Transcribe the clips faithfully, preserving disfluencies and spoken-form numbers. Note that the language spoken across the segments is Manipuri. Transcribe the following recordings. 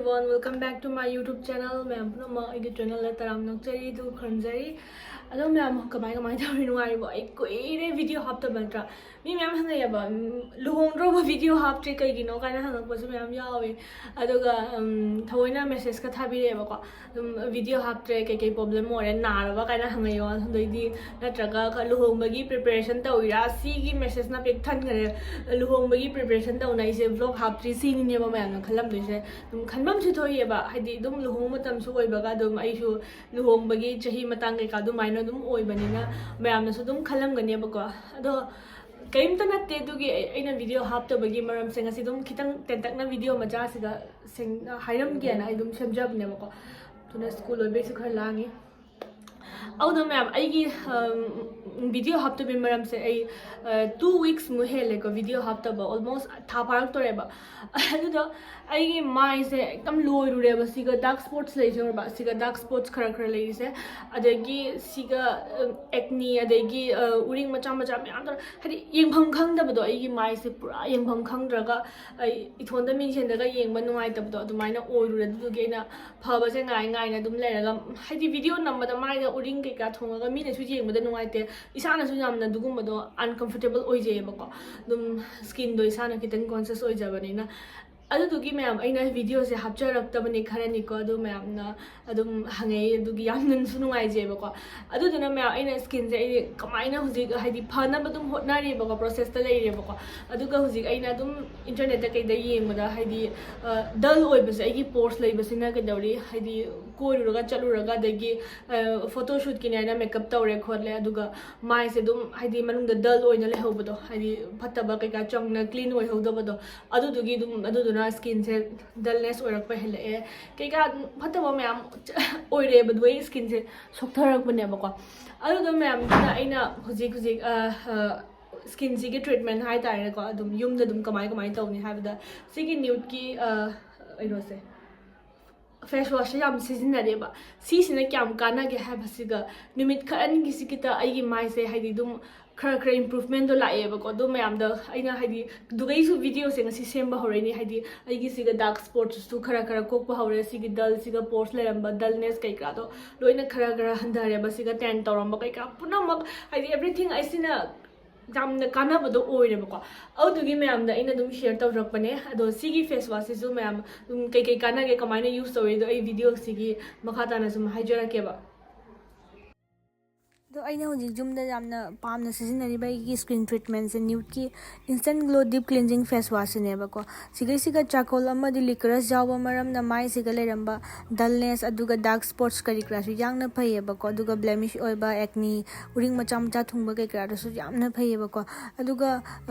Welcome back to my YouTube channel. ꯃꯌꯥꯝ ꯄꯨꯝꯅꯃꯛ ꯑꯩꯒꯤ ꯆꯦꯅꯦꯜꯗ ꯇꯔꯥꯝꯅ ꯑꯣꯛꯆꯔꯤ ꯑꯗꯨꯒ ꯈꯨꯔꯨꯝꯖꯔꯤ꯫ ꯑꯗꯣ ꯃꯌꯥꯝ ꯀꯃꯥꯏ ꯀꯃꯥꯏꯅ ꯇꯧꯔꯤ? ꯅꯨꯡꯉꯥꯏꯔꯤꯕꯣ? ꯑꯩ ꯀꯨꯏꯔꯦ ꯚꯤꯗꯤꯑꯣ ꯍꯥꯞꯇꯕ ꯅꯠꯇ꯭ꯔꯥ? ꯃꯤ ꯃꯌꯥꯝ ꯍꯪꯅꯩꯌꯦꯕ, "ꯎꯝ, ꯂꯨꯍꯣꯡꯗ꯭ꯔꯣꯕ ꯚꯤꯗꯤꯑꯣ ꯍꯥꯞꯇ꯭ꯔꯤ ꯀꯩꯒꯤꯅꯣ?" ꯀꯥꯏꯅ ꯍꯪꯉꯛꯄꯁꯨ ꯃꯌꯥꯝ ꯌꯥꯎꯋꯦ꯫ ꯑꯗꯨꯒ ꯎꯝ, ꯊꯑꯣꯏꯅ ꯃꯦꯁꯦꯖꯀ ꯊꯥꯕꯤꯔꯛꯑꯦꯕꯀꯣ, ꯑꯗꯨꯝ "ꯚꯤꯗꯤꯑꯣ ꯍꯥꯞꯇ꯭ꯔꯦ, ꯀꯩꯀꯩ ꯄ꯭ꯔꯣꯕ꯭ꯂꯦꯝ ꯑꯣꯏꯔꯦ, ꯅꯥꯔꯕ?" ꯀꯥꯏꯅ ꯍꯪꯉꯛꯑꯦꯕ꯫ ꯑꯗꯩꯗꯤ ꯅꯠꯇ꯭ꯔꯒ ꯂꯨꯍꯣꯡꯕꯒꯤ ꯄ꯭ꯔꯤꯄꯦꯔꯦꯁꯟ ꯇꯧꯔꯤꯔꯥ? ꯁꯤꯒꯤ ꯃꯦꯁꯦꯖꯅ ꯄꯤꯛ ꯊꯟꯈ꯭ꯔꯦ꯫ ꯂꯨꯍꯣꯡꯕꯒꯤ ꯄ꯭ꯔꯤꯄꯦꯔꯦꯁꯟ ꯇꯧꯅ ꯑꯩꯁꯦ ꯚ꯭ꯂꯣꯒ ꯍꯥꯞꯇ꯭ꯔꯤ ꯁꯤꯅꯤꯅꯦꯕ ꯃꯌꯥꯝꯅ ꯈꯜꯂꯝꯗꯣꯏꯁꯦ꯫ ꯑꯗꯨꯝ ꯈꯟꯐꯝꯁꯨ ꯊꯣꯛꯏꯑꯕ, ꯍꯥꯏꯗꯤ ꯑꯗꯨꯝ ꯂꯨꯍꯣꯡꯕ ꯃꯇꯝꯁꯨ ꯑꯣꯏꯕꯒ ꯑꯗꯨꯝ ꯑꯩꯁꯨ ꯂꯨꯍꯣꯡꯕꯒꯤ ꯆꯍꯤ ꯃꯇꯥꯡ ꯀꯩꯀꯥ ꯑꯗꯨꯃꯥꯏꯅ ꯑꯗꯨꯝ ꯑꯣꯏꯕꯅꯤꯅ ꯃꯌꯥꯝꯅꯁꯨ ꯑꯗꯨꯝ ꯈꯜꯂꯝꯒꯅꯦꯕꯀꯣ꯫ ꯑꯗꯣ ꯀꯔꯤꯝꯇ ꯅꯠꯇꯦ ꯑꯗꯨꯒꯤ ꯑꯩ-, ꯑꯩꯅ ꯚꯤꯗꯤꯑꯣ ꯍꯥꯞꯇꯕꯒꯤ ꯃꯔꯝꯁꯦ ꯉꯁꯤ ꯑꯗꯨꯝ ꯈꯤꯇꯪ ꯇꯦꯟꯇꯛꯅ ꯚꯤꯗꯤꯑꯣ ꯃꯆꯥꯁꯤꯗ ꯁꯦꯡ-, ꯍꯥꯏꯔꯝꯒꯦꯅ ꯑꯩ ꯑꯗꯨꯝ ꯁꯦꯝꯖꯕꯅꯦꯕꯀꯣ꯫ ꯑꯗꯨꯅ ꯁ꯭ꯀꯨꯜ ꯑꯣꯏꯕꯩꯁꯨ ꯈꯔ ꯂꯥꯡꯉꯤ꯫ ꯑꯗꯨꯅ ꯃꯌꯥꯝ, ꯑꯩꯒꯤ ꯚꯤꯗꯤꯑꯣ ꯍꯥꯞꯇꯕꯒꯤ ꯃꯔꯝꯁꯦ ꯑꯩ ꯇꯨ ꯋꯤꯛꯁꯃꯨꯛ ꯍꯦꯜꯂꯦꯀꯣ ꯚꯤꯗꯤꯑꯣ ꯍꯥꯞꯇꯕ, ꯑꯣꯜꯃꯣꯁ ꯊꯥ ꯐꯥꯔꯛꯇꯣꯔꯦꯕ꯫ ꯑꯗꯨꯗꯣ ꯑꯩꯒꯤ ꯃꯥꯏꯁꯦ ꯑꯦꯛꯗꯝ ꯂꯣꯏꯔꯨꯔꯦꯕ꯫ ꯁꯤꯒ ꯗꯥꯔꯛ ꯁ꯭ꯄꯣꯠꯁ ꯂꯩꯖꯧꯔꯕ, ꯁꯤꯒ ꯗꯥꯔꯛ ꯁ꯭ꯄꯣꯠꯁ ꯈꯔ ꯈꯔ ꯂꯩꯔꯤꯁꯦ, ꯑꯗꯒꯤ ꯁꯤꯒ ꯑꯦꯛꯅꯤ, ꯑꯗꯒꯤ ꯑ, ꯎꯔꯤꯡ ꯃꯆꯥ ꯃꯆꯥ ꯃꯌꯥꯝ ꯇꯧꯔ, ꯍꯥꯏꯗꯤ ꯌꯦꯡꯐꯝ ꯈꯪꯗꯕꯗꯣ, ꯑꯩꯒꯤ ꯃꯥꯏꯁꯦ ꯄꯨꯔꯥ ꯌꯦꯡꯐꯝ ꯈꯪꯗ꯭ꯔꯒ ꯑꯩ ꯏꯊꯣꯟꯗ ꯃꯤꯡꯁꯦꯟꯗꯒ ꯌꯦꯡꯕ ꯅꯨꯡꯉꯥꯏꯇꯕꯗꯣ ꯑꯗꯨꯃꯥꯏꯅ ꯑꯣꯏꯔꯨꯔꯦ꯫ ꯑꯗꯨꯗꯨꯒꯤ ꯑꯩꯅ ꯐꯕꯁꯦ ꯉꯥꯏ ꯉꯥꯏꯅ ꯑꯗꯨꯝ ꯂꯩꯔꯒ, ꯍꯥꯏꯗꯤ ꯚꯤꯗꯤꯑꯣ ꯅꯝꯕꯗ ꯃꯥꯏꯗ ꯎꯔꯤꯡ ꯀꯩꯀꯥ ꯊꯨꯡꯉꯒ ꯃꯤꯅꯁꯨ ꯌꯦꯡꯕꯗ ꯅꯨꯡꯉꯥꯏꯇꯦ, ꯏꯁꯥꯅꯁꯨ ꯌꯥꯝꯅ ꯑꯗꯨꯒꯨꯝꯕꯗꯣ ꯑꯟꯀꯝꯐꯔꯇꯦꯕꯜ ꯑꯣꯏꯖꯩꯌꯦꯕꯀꯣ꯫ ꯑꯗꯨꯝ ꯁ꯭ꯀꯤꯟꯗꯣ ꯏꯁꯥꯅ ꯈꯤꯇꯪ ꯀꯣꯟꯁꯤꯌꯁ ꯑꯣꯏꯖꯕꯅꯤꯅ꯫ ꯑꯗꯨꯗꯨꯒꯤ ꯃꯌꯥꯝ ꯑꯩꯅ ꯚꯤꯗꯤꯑꯣꯁꯦ ꯍꯥꯞꯆꯔꯛꯇꯕꯅꯤ ꯈꯔꯅꯤꯀꯣ, ꯑꯗꯨ ꯃꯌꯥꯝꯅ ꯑꯗꯨꯝ ꯍꯪꯉꯛꯏ, ꯑꯗꯨꯒꯤ ꯌꯥꯝꯅꯁꯨ ꯅꯨꯡꯉꯥꯏꯖꯩꯕꯀꯣ꯫ ꯑꯗꯨꯗꯨꯅ ꯃꯌꯥꯝ ꯑꯩꯅ ꯁ꯭ꯀꯤꯟꯁꯦ ꯑꯩ ꯀꯃꯥꯏꯅ ꯍꯧꯖꯤꯛ ꯍꯥꯏꯗꯤ ꯐꯅꯕ ꯑꯗꯨꯝ ꯍꯣꯠꯅꯔꯤꯕꯀꯣ, ꯄ꯭ꯔꯣꯁꯦꯁꯇ ꯂꯩꯔꯦꯕꯀꯣ꯫ ꯑꯗꯨꯒ ꯍꯧꯖꯤꯛ ꯑꯩꯅ ꯑꯗꯨꯝ ꯏꯟꯇꯔꯅꯦꯠꯇ ꯀꯩꯗ ꯌꯦꯡꯕꯗ ꯍꯥꯏꯗꯤ ꯗꯜ ꯑꯣꯏꯕꯁꯦ, ꯑꯩꯒꯤ ꯄꯣꯔꯁ ꯂꯩꯕꯁꯤꯅ ꯀꯩꯗꯧꯔꯤ, ꯍꯥꯏꯗꯤ ꯀꯣꯏꯔꯨꯔꯒ ꯆꯠꯂꯨꯔꯒ ꯑꯗꯒꯤ ꯐꯣꯇꯣ ꯁꯨꯠꯀꯤꯅꯦ ꯍꯥꯏꯅ ꯃꯦꯀꯞ ꯇꯧꯔꯦ ꯈꯣꯠꯂꯦ, ꯑꯗꯨꯒ ꯃꯥꯏꯁꯦ ꯑꯗꯨꯝ ꯍꯥꯏꯗꯤ ꯃꯅꯨꯡꯗ ꯗꯜ ꯑꯣꯏꯅ ꯂꯩꯍꯧꯕꯗꯣ, ꯍꯥꯏꯗꯤ ꯐꯠꯇꯕ ꯀꯩꯀꯥ ꯆꯪꯅ ꯀ꯭ꯂꯤꯟ ꯑꯣꯏꯍꯧꯗꯕꯗꯣ, ꯑꯗꯨꯗꯨꯒꯤ ꯑꯗꯨꯝ, ꯑꯗꯨꯗꯨꯅ ꯁ꯭ꯀꯤꯟꯁꯦ ꯗꯜꯅꯦꯁ ꯑꯣꯏꯔꯛꯄ ꯍꯦꯜꯂꯛꯑꯦ, ꯀꯩꯀꯥ ꯐꯠꯇꯕ ꯃꯌꯥꯝ ꯑꯣꯏꯔꯛꯑꯦꯕ, ꯑꯗꯨꯒ ꯑꯩ ꯁ꯭ꯀꯤꯟꯁꯦ ꯁꯣꯛꯊꯔꯛꯄꯅꯦꯕꯀꯣ꯫ ꯑꯗꯨꯗꯣ ꯃꯌꯥꯝꯗꯨꯅ ꯑꯩꯅ ꯍꯧꯖꯤꯛ ꯍꯧꯖꯤꯛ ꯁ꯭ꯀꯤꯟꯁꯤꯒꯤ ꯇ꯭ꯔꯤꯠꯃꯦꯟ ꯍꯥꯏꯇꯥꯔꯦꯀꯣ, ꯑꯗꯨꯝ ꯌꯨꯝꯗ ꯑꯗꯨꯝ ꯀꯃꯥꯏ ꯀꯃꯥꯏꯅ ꯇꯧꯅꯤ ꯍꯥꯏꯕꯗ, ꯁꯤꯒꯤ ꯅ꯭ꯌꯨꯠꯀꯤ ꯀꯩꯅꯣꯁꯦ, ꯐꯦꯁ ꯋꯥꯁꯁꯦ ꯌꯥꯝ ꯁꯤꯖꯤꯟꯅꯔꯦꯕ꯫ ꯁꯤꯁꯤꯅ ꯀꯌꯥꯝ ꯀꯥꯟꯅꯒꯦ ꯍꯥꯏꯕꯁꯤꯒ, ꯅꯨꯃꯤꯠ ꯈꯔꯅꯤꯒꯤꯁꯤꯒꯤꯗ ꯑꯩꯒꯤ ꯃꯥꯏꯁꯦ ꯍꯥꯏꯗꯤ ꯑꯗꯨꯝ ꯈꯔ ꯈꯔ ꯏꯝꯄ꯭ꯔꯨꯚꯃꯦꯟꯗꯣ ꯂꯥꯛꯑꯦꯕꯀꯣ꯫ ꯑꯗꯣ ꯃꯌꯥꯝꯗ ꯑꯩꯅ ꯍꯥꯏꯗꯤ ꯑꯗꯨꯒꯩꯁꯨ ꯚꯤꯗꯤꯑꯣꯁꯦ ꯉꯁꯤ ꯁꯦꯝꯕ ꯍꯧꯔꯛꯏꯅꯤ꯫ ꯍꯥꯏꯗꯤ ꯑꯩꯒꯤ ꯁꯤꯒ ꯗꯥꯔꯛ ꯁ꯭ꯄꯣꯠꯁꯨ ꯈꯔ ꯈꯔ ꯀꯣꯛꯄ ꯍꯧꯔꯦ꯫ ꯁꯤꯒꯤ ꯗꯜꯁꯤꯒ ꯄꯣꯔꯁ ꯂꯩꯔꯝꯕ ꯗꯜꯅꯦꯁ ꯀꯩꯀꯥꯗꯣ ꯂꯣꯏꯅ ꯈꯔ ꯈꯔ ꯍꯟꯊꯔꯦꯕ꯫ ꯁꯤꯒ ꯇꯦꯟ ꯇꯧꯔꯝꯕ ꯀꯩꯀꯥ ꯄꯨꯝꯅꯃꯛ ꯍꯥꯏꯗꯤ ꯑꯦꯚ꯭ꯔꯤꯊꯤꯡ ꯑꯩꯁꯤꯅ ꯌꯥꯝꯅ ꯀꯥꯟꯅꯕꯗꯣ ꯑꯣꯏꯔꯦꯕꯀꯣ꯫ ꯑꯗꯨꯗꯨꯒꯤ ꯃꯌꯥꯝꯗ ꯑꯩꯅ ꯑꯗꯨꯝ ꯁꯤꯌꯔ ꯇꯧꯖꯔꯛꯄꯅꯦ꯫ ꯑꯗꯣ ꯁꯤꯒꯤ ꯐꯦꯁ ꯋꯥꯁꯁꯤꯁꯨ ꯃꯌꯥꯝ ꯑꯗꯨꯝ ꯀꯩꯀꯩ ꯀꯥꯟꯅꯒꯦ, ꯀꯃꯥꯏꯅ ꯌꯨꯁ ꯇꯧꯏꯗꯣ ꯑꯩ ꯚꯤꯗꯤꯑꯣꯁꯤꯒꯤ ꯃꯈꯥ ꯇꯥꯅ ꯁꯨꯝ ꯍꯥꯏꯖꯔꯛꯀꯦꯕ꯫ ꯑꯗꯣ ꯑꯩꯅ ꯍꯧꯖꯤꯛ ꯌꯨꯝꯗ ꯌꯥꯝꯅ ꯄꯥꯝꯅ ꯁꯤꯖꯤꯟꯅꯔꯤꯕ ꯑꯩꯒꯤ ꯁ꯭ꯀꯤꯟ ꯇ꯭ꯔꯤꯠꯃꯦꯟꯁꯦ ꯅ꯭ꯌꯨꯠꯀꯤ ꯏꯟꯁꯇꯦꯟꯠ ꯒ꯭ꯂꯣ ꯗꯤꯞ ꯀ꯭ꯂꯤꯟꯖꯤꯡ ꯐꯦꯁ ꯋꯥꯁꯁꯤꯅꯦꯕꯀꯣ꯫ ꯁꯤꯒꯩꯁꯤꯒ ꯆꯥꯔꯀꯣꯜ ꯑꯃꯗꯤ ꯂꯤꯀꯔꯁ ꯌꯥꯎꯕ ꯃꯔꯝꯅ ꯃꯥꯏꯁꯤꯒ ꯂꯩꯔꯝꯕ ꯗꯜꯅꯦꯁ ꯑꯗꯨꯒ ꯗꯥꯔꯛ ꯁ꯭ꯄꯣꯠꯁ ꯀꯔꯤ ꯀꯔꯥꯁꯨ ꯌꯥꯝꯅ ꯐꯩꯌꯦꯕꯀꯣ꯫ ꯑꯗꯨꯒ ꯕ꯭ꯂꯦꯃꯤꯁ ꯑꯣꯏꯕ, ꯑꯦꯛꯅꯤ, ꯎꯔꯤꯡ ꯃꯆꯥ ꯃꯆꯥ ꯊꯨꯡꯕ ꯀꯩ ꯀꯔꯥꯗꯁꯨ ꯌꯥꯝꯅ ꯐꯩꯌꯦꯕꯀꯣ꯫ ꯑꯗꯨꯒ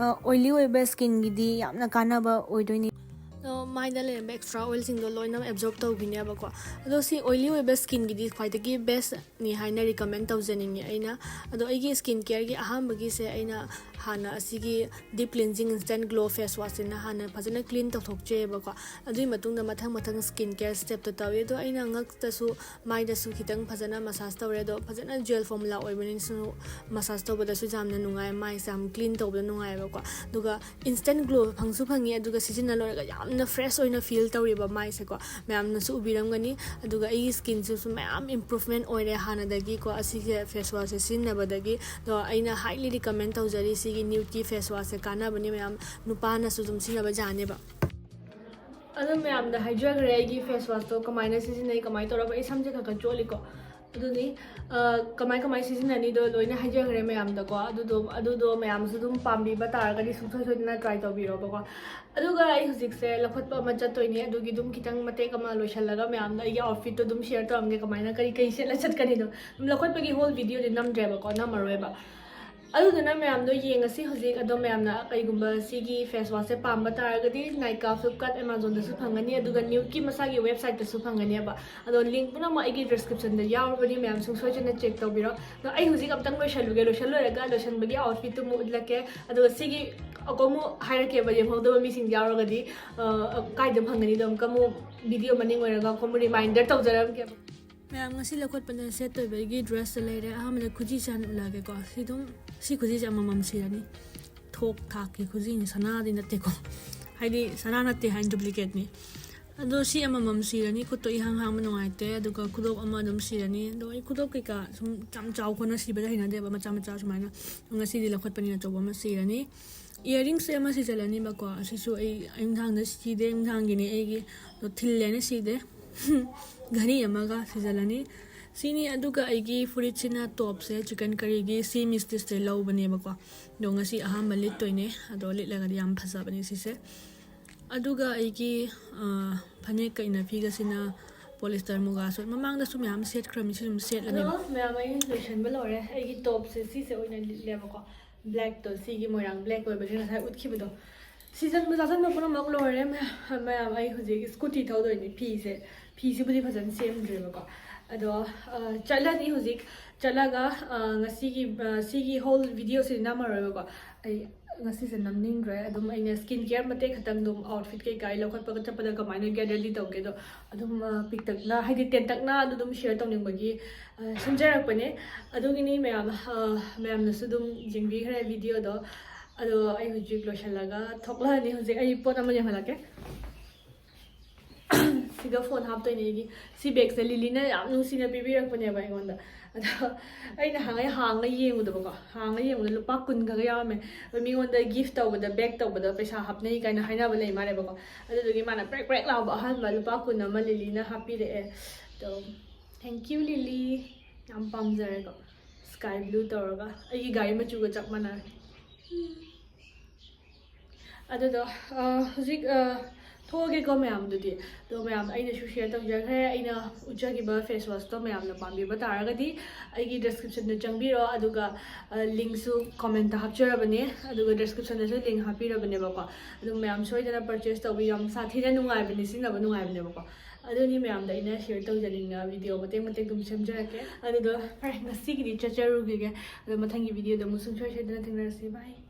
ꯑꯣꯏꯂꯤ ꯑꯣꯏꯕ ꯁ꯭ꯀꯤꯟꯒꯤꯗꯤ ꯌꯥꯝꯅ ꯀꯥꯟꯅꯕ ꯑꯣꯏꯗꯣꯏꯅꯤ꯫ ꯑꯗꯣ ꯃꯥꯏꯗ ꯂꯩꯔꯝꯕ ꯑꯦꯛꯁꯇ꯭ꯔꯥ ꯑꯣꯏꯜꯁꯤꯡꯗꯣ ꯂꯣꯏꯅ ꯑꯦꯕꯖꯣꯔꯕ ꯇꯧꯈꯤꯅꯦꯕꯀꯣ꯫ ꯑꯗꯣ ꯁꯤ ꯑꯣꯏꯂꯤ ꯑꯣꯏꯕ ꯁ꯭ꯀꯤꯟꯒꯤꯗꯤ ꯈ꯭ꯋꯥꯏꯗꯒꯤ ꯕꯦꯁꯅꯤ ꯍꯥꯏꯅ ꯔꯤꯀꯃꯦꯟ ꯇꯧꯖꯅꯤꯡꯉꯤ ꯑꯩꯅ꯫ ꯑꯗꯣ ꯑꯩꯒꯤ ꯁ꯭ꯀꯤꯟ ꯀꯦꯌꯔꯒꯤ ꯑꯍꯥꯟꯕꯒꯤꯁꯦ ꯑꯩꯅ ꯍꯥꯟꯅ ꯑꯁꯤꯒꯤ ꯗꯤꯞ ꯀ꯭ꯂꯤꯟꯖꯤꯡ ꯏꯟꯁꯇꯦꯟꯠ ꯒ꯭ꯂꯣ ꯐꯦꯁ ꯋꯥꯁꯁꯤꯅ ꯍꯥꯟꯅ ꯐꯖꯅ ꯀ꯭ꯂꯤꯟ ꯇꯧꯊꯣꯛꯆꯩꯑꯕꯀꯣ꯫ ꯑꯗꯨꯒꯤ ꯃꯇꯨꯡꯗ ꯃꯊꯪ ꯃꯊꯪ ꯁ꯭ꯀꯤꯟ ꯀꯦꯌꯔ ꯁ꯭ꯇꯦꯞꯇ ꯇꯧꯏ꯫ ꯑꯗꯣ ꯑꯩꯅ ꯉꯛꯇꯁꯨ ꯃꯥꯏꯗꯁꯨ ꯈꯤꯇꯪ ꯐꯖꯅ ꯃꯁꯥꯖ ꯇꯧꯔꯦ꯫ ꯑꯗꯣ ꯐꯖꯅ ꯖꯦꯜ ꯐꯣꯔꯃꯨꯂꯥ ꯑꯣꯏꯕꯅꯤꯅꯁꯨ ꯃꯁꯥꯖ ꯇꯧꯕꯗꯁꯨ ꯌꯥꯝꯅ ꯅꯨꯡꯉꯥꯏ, ꯃꯥꯏꯁꯦ ꯌꯥꯝ ꯀ꯭ꯂꯤꯟ ꯇꯧꯕꯗ ꯅꯨꯡꯉꯥꯏꯑꯕꯀꯣ꯫ ꯑꯗꯨꯒ ꯏꯟꯁꯇꯦꯟꯠ ꯒ꯭ꯂꯣ ꯐꯪꯁꯨ ꯐꯪꯉꯤ, ꯑꯗꯨꯒ ꯁꯤꯖꯤꯟꯅ ꯂꯣꯏꯔꯒ ꯌꯥꯝꯅ ꯐ꯭ꯔꯦꯁ ꯑꯣꯏꯅ ꯐꯤꯜ ꯇꯧꯔꯤꯕ ꯃꯥꯏꯁꯦꯀꯣ꯫ ꯃꯌꯥꯝꯅꯁꯨ ꯎꯕꯤꯔꯝꯒꯅꯤ꯫ ꯑꯗꯨꯒ ꯑꯩꯒꯤ ꯁ꯭ꯀꯤꯟꯁꯤꯁꯨ ꯃꯌꯥꯝ ꯏꯝꯄ꯭ꯔꯨꯚꯃꯦꯟ ꯑꯣꯏꯔꯦ ꯍꯥꯟꯅꯗꯒꯤꯀꯣ, ꯑꯁꯤꯁꯦ ꯐꯦꯁ ꯋꯥꯁꯁꯦ ꯁꯤꯖꯤꯟꯅꯕꯗꯒꯤ꯫ ꯑꯗꯣ ꯑꯩꯅ ꯍꯥꯏꯂꯤ ꯔꯤꯀꯃꯦꯟ ꯇꯧꯖꯔꯤ ꯁꯤꯒꯤ ꯅ꯭ꯌꯨꯠꯀꯤ ꯐꯦꯁ ꯋꯥꯁꯁꯦ, ꯀꯥꯟꯅꯕꯅꯤ ꯃꯌꯥꯝ, ꯅꯨꯄꯥꯅꯁꯨ ꯑꯗꯨꯝ ꯁꯤꯖꯤꯟꯅꯕ ꯌꯥꯅꯦꯕ꯫ ꯑꯗꯣ ꯃꯌꯥꯝꯗ ꯍꯥꯏꯖꯈ꯭ꯔꯦ ꯑꯩꯒꯤ ꯐꯦꯁ ꯋꯥꯁꯇꯣ ꯀꯃꯥꯏꯅ ꯁꯤꯖꯤꯟꯅꯩ, ꯀꯃꯥꯏꯅ ꯇꯧꯔꯒ ꯑꯩ ꯁꯝꯁꯦ ꯈꯔ ꯈꯔ ꯆꯣꯠꯂꯤꯀꯣ꯫ ꯑꯗꯨꯅꯤ, ꯑ, ꯀꯃꯥꯏ ꯀꯃꯥꯏ ꯁꯤꯖꯤꯟꯅꯅꯤꯗꯣ ꯂꯣꯏꯅ ꯍꯥꯏꯖꯈ꯭ꯔꯦ ꯃꯌꯥꯝꯗꯀꯣ꯫ ꯑꯗꯨꯗꯣ, ꯑꯗꯨꯗꯣ ꯃꯌꯥꯝꯁꯨ ꯑꯗꯨꯝ ꯄꯥꯝꯕꯤꯕ ꯇꯥꯔꯒꯗꯤ ꯁꯨꯡꯁꯣꯏ ꯁꯣꯏꯗꯅ ꯇ꯭ꯔꯥꯏ ꯇꯧꯕꯤꯔꯣꯕꯀꯣ꯫ ꯑꯗꯨꯒ ꯑꯩ ꯍꯧꯖꯤꯛꯁꯦ ꯂꯧꯈꯠꯄ ꯑꯃ ꯆꯠꯇꯣꯏꯅꯦ, ꯑꯗꯨꯒꯤ ꯑꯗꯨꯝ ꯈꯤꯇꯪ ꯃꯇꯦꯛ ꯑꯃ ꯂꯣꯏꯁꯤꯜꯂꯒ ꯃꯌꯥꯝꯗ ꯑꯩꯒꯤ ꯑꯥꯎꯠꯐꯤꯠꯇꯣ ꯑꯗꯨꯝ ꯁꯤꯌꯔ ꯇꯧꯔꯝꯒꯦ, ꯀꯃꯥꯏꯅ ꯀꯔꯤ ꯀꯔꯤ ꯁꯦꯠꯂ ꯆꯠꯀꯅꯤꯗꯣ꯫ ꯑꯗꯨꯝ ꯂꯧꯈꯠꯄꯒꯤ ꯍꯣꯜ ꯚꯤꯗꯤꯑꯣꯗꯤ ꯅꯝꯗ꯭ꯔꯦꯕꯀꯣ, ꯅꯝꯃꯔꯣꯏꯕ꯫ ꯑꯗꯨꯗꯨꯅ ꯃꯌꯥꯝꯗꯣ ꯌꯦꯡꯉꯁꯤ ꯍꯧꯖꯤꯛ꯫ ꯑꯗꯣ ꯃꯌꯥꯝꯅ ꯀꯩꯒꯨꯝꯕ ꯁꯤꯒꯤ ꯐꯦꯁ ꯋꯥꯁꯁꯦ ꯄꯥꯝꯕ ꯇꯥꯔꯒꯗꯤ Nykaa, Flipkart, Amazonꯗꯁꯨ ꯐꯪꯒꯅꯤ, ꯑꯗꯨꯒ Nuuke ꯃꯁꯥꯒꯤ ꯋꯦꯕꯁꯥꯏꯠꯇꯁꯨ ꯐꯪꯒꯅꯦꯕ꯫ ꯑꯗꯣ ꯂꯤꯡꯛ ꯄꯨꯝꯅꯃꯛ ꯑꯩꯒꯤ ꯗꯤꯁꯀ꯭ꯔꯤꯞꯁꯟꯗ ꯌꯥꯎꯔꯕꯅꯤ, ꯃꯌꯥꯝ ꯁꯨꯡꯁꯣꯏ ꯁꯣꯏꯗꯅ ꯆꯦꯛ ꯇꯧꯕꯤꯔꯣ꯫ ꯑꯗꯣ ꯑꯩ ꯍꯧꯖꯤꯛ ꯑꯝꯇꯪ ꯂꯣꯏꯁꯜꯂꯨꯒꯦ, ꯂꯣꯏꯁꯜ ꯂꯣꯏꯔꯒ ꯂꯣꯏꯁꯟꯕꯒꯤ ꯑꯥꯎꯠꯐꯤꯠꯇꯨ ꯑꯃꯨꯛ ꯎꯠꯂꯛꯀꯦ꯫ ꯑꯗꯨꯒ ꯁꯤꯒꯤ ꯑꯃꯨꯛ ꯍꯥꯏꯔꯛꯀꯦꯕ, ꯌꯦꯡꯍꯧꯗꯕ ꯃꯤꯁꯤꯡ ꯌꯥꯎꯔꯒꯗꯤ ꯀꯥꯏꯗ ꯐꯪꯒꯅꯤꯗꯣ ꯑꯃꯨꯛꯀ ꯑꯃꯨꯛ ꯚꯤꯗꯤꯑꯣ ꯃꯅꯤꯡ ꯑꯣꯏꯔꯒ ꯑꯃꯨꯛꯀ ꯑꯃꯨꯛ ꯔꯤꯃꯥꯏꯟꯗꯔ ꯇꯧꯖꯔꯝꯒꯦꯕ꯫ ꯃꯌꯥꯝ, ꯉꯁꯤ ꯂꯧꯈꯠꯄꯗ ꯁꯦꯠꯇꯣꯏꯕ ꯑꯩꯒꯤ ꯗ꯭ꯔꯦꯁꯇ ꯂꯩꯔꯦ꯫ ꯑꯍꯥꯟꯕꯗ ꯈꯨꯖꯤꯁꯦ ꯍꯥꯟꯅ ꯎꯠꯂꯛꯑꯒꯦꯀꯣ꯫ ꯁꯤ ꯑꯗꯨꯝ, ꯁꯤ ꯈꯨꯖꯤꯁꯦ ꯑꯃꯃꯝ ꯁꯤꯔꯅꯤ꯫ ꯊꯣꯛ ꯊꯥꯛꯀꯤ ꯈꯨꯖꯤꯅꯤ, ꯁꯅꯥꯗꯤ ꯅꯠꯇꯦꯀꯣ꯫ ꯍꯥꯏꯗꯤ ꯁꯅꯥ ꯅꯠꯇꯦ ꯍꯥꯏꯅ ꯗꯨꯄ꯭ꯂꯤꯀꯦꯠꯅꯤ꯫ ꯑꯗꯣ ꯁꯤ ꯑꯃꯃꯝ ꯁꯤꯔꯅꯤ꯫ ꯈꯨꯠꯇꯣ ꯏꯍꯥꯡ ꯍꯥꯡꯕ ꯅꯨꯡꯉꯥꯏꯇꯦ, ꯑꯗꯨꯒ ꯈꯨꯗꯣꯞ ꯑꯃ ꯑꯗꯨꯝ ꯁꯤꯔꯅꯤ꯫ ꯑꯗꯣ ꯑꯩ ꯈꯨꯗꯣꯞ ꯀꯩꯀꯥ ꯁꯨꯝ ꯌꯥꯝ ꯆꯥꯎ ꯈꯣꯠꯅ ꯁꯤꯕꯗ ꯍꯩꯅꯗꯦꯕ, ꯃꯆꯥ ꯃꯆꯥ ꯁꯨꯃꯥꯏꯅ꯫ ꯉꯁꯤꯗꯤ ꯂꯧꯈꯠꯄꯅꯤꯅ ꯑꯆꯧꯕ ꯑꯃ ꯁꯤꯔꯅꯤ꯫ ꯏꯌꯥꯔꯤꯡꯁꯦ ꯑꯃ ꯁꯤꯖꯜꯂꯅꯤꯕꯀꯣ꯫ ꯑꯁꯤꯁꯨ ꯑꯩ ꯑꯌꯨꯝꯊꯥꯡꯗ ꯁꯤꯗꯦ, ꯑꯌꯨꯝꯊꯥꯡꯒꯤꯅꯤ ꯑꯩꯒꯤ꯫ ꯑꯗꯣ ꯊꯤꯜꯂꯦꯅ ꯁꯤꯗꯦ꯫ ꯘꯔꯤ ꯑꯃꯒ ꯁꯤꯖꯜꯂꯅꯤ꯫ ꯁꯤꯅꯤ꯫ ꯑꯗꯨꯒ ꯑꯩꯒꯤ ꯐꯨꯔꯤꯠꯁꯤꯅ ꯇꯣꯞꯁꯦ ꯆꯤꯀꯟ ꯀꯔꯤꯒꯤ ꯁꯤ ꯃꯤꯁꯇꯤꯁꯇꯩ ꯂꯧꯕꯅꯦꯕꯀꯣ꯫ ꯑꯗꯣ ꯉꯁꯤ ꯑꯍꯥꯟꯕ ꯂꯤꯠꯇꯣꯏꯅꯦ꯫ ꯑꯗꯣ ꯂꯤꯠꯂꯒꯗꯤ ꯌꯥꯝ ꯐꯖꯕꯅꯦ ꯁꯤꯁꯦ꯫ ꯑꯗꯨꯒ ꯑꯩꯒꯤ ꯐꯅꯦꯛꯀ ꯏꯟꯅꯐꯤꯒꯁꯤꯅ ꯄꯣꯂꯤꯁꯇꯔ ꯃꯨꯒꯥ ꯁꯨꯠ꯫ ꯃꯃꯥꯡꯗꯁꯨ ꯃꯌꯥꯝ ꯁꯦꯠꯈ꯭ꯔꯕꯅꯤ, ꯁꯤ ꯑꯗꯨꯝ ꯁꯦꯠꯂꯅꯤ꯫ ꯑꯗꯣ ꯃꯌꯥꯝ, ꯑꯩ ꯂꯣꯏꯁꯟꯕ ꯂꯣꯏꯔꯦ꯫ ꯑꯩꯒꯤ ꯇꯣꯞꯁꯦ ꯁꯤꯁꯦ ꯑꯣꯏꯅ ꯂꯤꯠꯂꯦꯕꯀꯣ꯫ ꯕ꯭ꯂꯦꯛꯇꯣ, ꯁꯤꯒꯤ ꯃꯣꯏꯔꯥꯡ ꯕ꯭ꯂꯦꯛ ꯑꯣꯏꯕꯒꯤ ꯉꯁꯥꯏ ꯎꯠꯈꯤꯕꯗꯣ꯫ ꯁꯤꯖꯟꯕ ꯆꯥꯁꯟꯕ ꯄꯨꯝꯅꯃꯛ ꯂꯣꯏꯔꯦ ꯃꯌꯥꯝ꯫ ꯃꯌꯥꯝ, ꯑꯩ ꯍꯧꯖꯤꯛ ꯁ꯭ꯀꯨꯇꯤ ꯊꯧꯗꯣꯏꯅꯤ꯫ ꯐꯤꯁꯦ, ꯐꯤꯁꯤꯕꯨꯗꯤ ꯐꯖꯅ ꯁꯦꯝꯗ꯭ꯔꯤꯕꯀꯣ꯫ ꯑꯗꯣ ꯆꯠꯂꯅꯤ ꯍꯧꯖꯤꯛ꯫ ꯆꯠꯂꯒ ꯉꯁꯤꯒꯤ, ꯁꯤꯒꯤ ꯍꯣꯜ ꯚꯤꯗꯤꯑꯣꯁꯤꯗꯤ ꯅꯝꯃꯔꯣꯏꯕꯀꯣ꯫ ꯑꯩ ꯉꯁꯤꯁꯦ ꯅꯝꯅꯤꯡꯗ꯭ꯔꯦ꯫ ꯑꯗꯨꯝ ꯑꯩꯅ ꯁ꯭ꯀꯤꯟ ꯀꯦꯌꯔ ꯃꯇꯦꯛ ꯈꯛꯇꯪ, ꯑꯗꯨꯝ ꯑꯥꯎꯠꯐꯤꯠ ꯀꯩꯀꯥ ꯑꯩ ꯂꯧꯈꯠꯄꯒ ꯆꯠꯄꯗ ꯀꯃꯥꯏꯅ ꯒꯦꯠ ꯔꯦꯗꯤ ꯇꯧꯒꯦꯗꯣ ꯑꯗꯨꯝ ꯄꯤꯛꯇꯛꯅ, ꯍꯥꯏꯗꯤ ꯇꯦꯟꯇꯛꯅ ꯑꯗꯨ ꯑꯗꯨꯝ ꯁꯤꯌꯔ ꯇꯧꯅꯤꯡꯕꯒꯤ ꯁꯦꯝꯖꯔꯛꯄꯅꯦ꯫ ꯑꯗꯨꯒꯤꯅꯤ ꯃꯌꯥꯝ꯫ ꯃꯌꯥꯝꯅꯁꯨ ꯑꯗꯨꯝ ꯌꯦꯡꯕꯤꯈ꯭ꯔꯦ ꯚꯤꯗꯤꯑꯣꯗꯣ꯫ ꯑꯗꯣ ꯑꯩ ꯍꯧꯖꯤꯛ ꯂꯣꯏꯁꯤꯜꯂꯒ ꯊꯣꯛꯂꯛꯑꯅꯤ꯫ ꯍꯧꯖꯤꯛ ꯑꯩ ꯄꯣꯠ ꯑꯃ ꯌꯦꯡꯍꯜꯂꯛꯀꯦ꯫ ꯁꯤꯗ ꯐꯣꯟ ꯍꯥꯞꯇꯣꯏꯅꯦ ꯑꯩꯒꯤ꯫ ꯁꯤ ꯕꯦꯒꯁꯦ ꯂꯤꯂꯤꯅ ꯌꯥꯝ ꯅꯨꯡꯁꯤꯅ ꯄꯤꯕꯤꯔꯛꯄꯅꯦꯕ ꯑꯩꯉꯣꯟꯗ꯫ ꯑꯗꯣ ꯑꯩꯅ ꯍꯥꯡꯉꯩ ꯍꯥꯡꯉ ꯌꯦꯡꯉꯨꯗꯕꯀꯣ꯫ ꯍꯥꯡꯉ ꯌꯦꯡꯕꯗ ꯂꯨꯄꯥ ꯀꯨꯟ ꯈꯛ ꯌꯥꯎꯔꯝꯃꯦ꯫ ꯑꯗꯣ ꯃꯤꯉꯣꯟꯗ ꯒꯤꯐ ꯇꯧꯕꯗ, ꯕꯦꯒ ꯇꯧꯕꯗ ꯄꯩꯁꯥ ꯍꯥꯞꯅꯩ ꯀꯥꯏꯅ ꯍꯥꯏꯅꯕ ꯂꯩ ꯃꯥꯜꯂꯦꯕꯀꯣ꯫ ꯑꯗꯨꯗꯨꯒꯤ ꯃꯥꯅ ꯄ꯭ꯔꯦꯛ ꯄ꯭ꯔꯦꯛ ꯂꯥꯎꯕ ꯑꯍꯥꯟꯕ ꯂꯨꯄꯥ ꯀꯨꯟ ꯑꯃ ꯂꯤꯂꯤꯅ ꯍꯥꯞꯄꯤꯔꯛꯑꯦ꯫ ꯑꯗꯣ thank you ꯂꯤꯂꯤ꯫ ꯌꯥꯝ ꯄꯥꯝꯖꯔꯦꯀꯣ꯫ Sky blue ꯇꯧꯔꯒ ꯑꯩꯒꯤ ꯒꯥꯔꯤ ꯃꯆꯨꯒ ꯆꯞ ꯃꯥꯟꯅꯔꯦ꯫ ꯑꯗꯨꯗꯣ ꯍꯧꯖꯤꯛ ꯊꯣꯛꯑꯒꯦꯀꯣ ꯃꯌꯥꯝꯗꯨꯗꯤ꯫ ꯑꯗꯣ ꯃꯌꯥꯝ, ꯑꯩꯅꯁꯨ ꯁꯤꯌꯔ ꯇꯧꯖꯈ꯭ꯔꯦ꯫ ꯑꯩꯅ ꯎꯠꯆꯈꯤꯕ ꯐꯦꯁ ꯋꯥꯁꯇꯣ ꯃꯌꯥꯝꯅ ꯄꯥꯝꯕꯤꯕ ꯇꯥꯔꯒꯗꯤ ꯑꯩꯒꯤ ꯗꯤꯁꯀ꯭ꯔꯤꯞꯁꯟꯗ ꯆꯪꯕꯤꯔꯣ, ꯑꯗꯨꯒ ꯂꯤꯡꯁꯨ ꯀꯣꯃꯦꯟꯇ ꯍꯥꯞꯆꯔꯕꯅꯦ, ꯑꯗꯨꯒ ꯗꯤꯁꯀ꯭ꯔꯤꯞꯁꯟꯗꯁꯨ ꯂꯤꯡ ꯍꯥꯞꯄꯤꯔꯕꯅꯦꯕꯀꯣ꯫ ꯑꯗꯨꯝ ꯃꯌꯥꯝ ꯁꯣꯏꯗꯅ ꯄꯔꯆꯦꯁ ꯇꯧꯕꯤꯌꯨ, ꯌꯥꯝ ꯁꯥꯊꯤꯅ ꯅꯨꯡꯉꯥꯏꯕꯅꯦ, ꯁꯤꯖꯤꯟꯅꯕ ꯅꯨꯡꯉꯥꯏꯕꯅꯦꯕꯀꯣ꯫ ꯑꯗꯨꯅꯤ ꯃꯌꯥꯝꯗ ꯑꯩꯅ ꯁꯤꯌꯔ ꯇꯧꯖꯅꯤꯡꯉ ꯚꯤꯗꯤꯑꯣ ꯃꯇꯦꯛ ꯃꯇꯦꯛ ꯑꯗꯨꯝ ꯁꯦꯝꯖꯔꯛꯀꯦ꯫ ꯑꯗꯨꯗꯣ ꯐꯔꯦ, ꯉꯁꯤꯒꯤꯗꯤ ꯆꯠꯆꯔꯨꯈꯤꯒꯦ꯫ ꯑꯗꯣ ꯃꯊꯪꯒꯤ ꯚꯤꯗꯤꯑꯣꯗ ꯑꯃꯨꯛ ꯁꯨꯡꯁꯣꯏ ꯁꯣꯏꯗꯅ ꯊꯦꯡꯅꯔꯁꯤ꯫ ꯕꯥꯏ꯫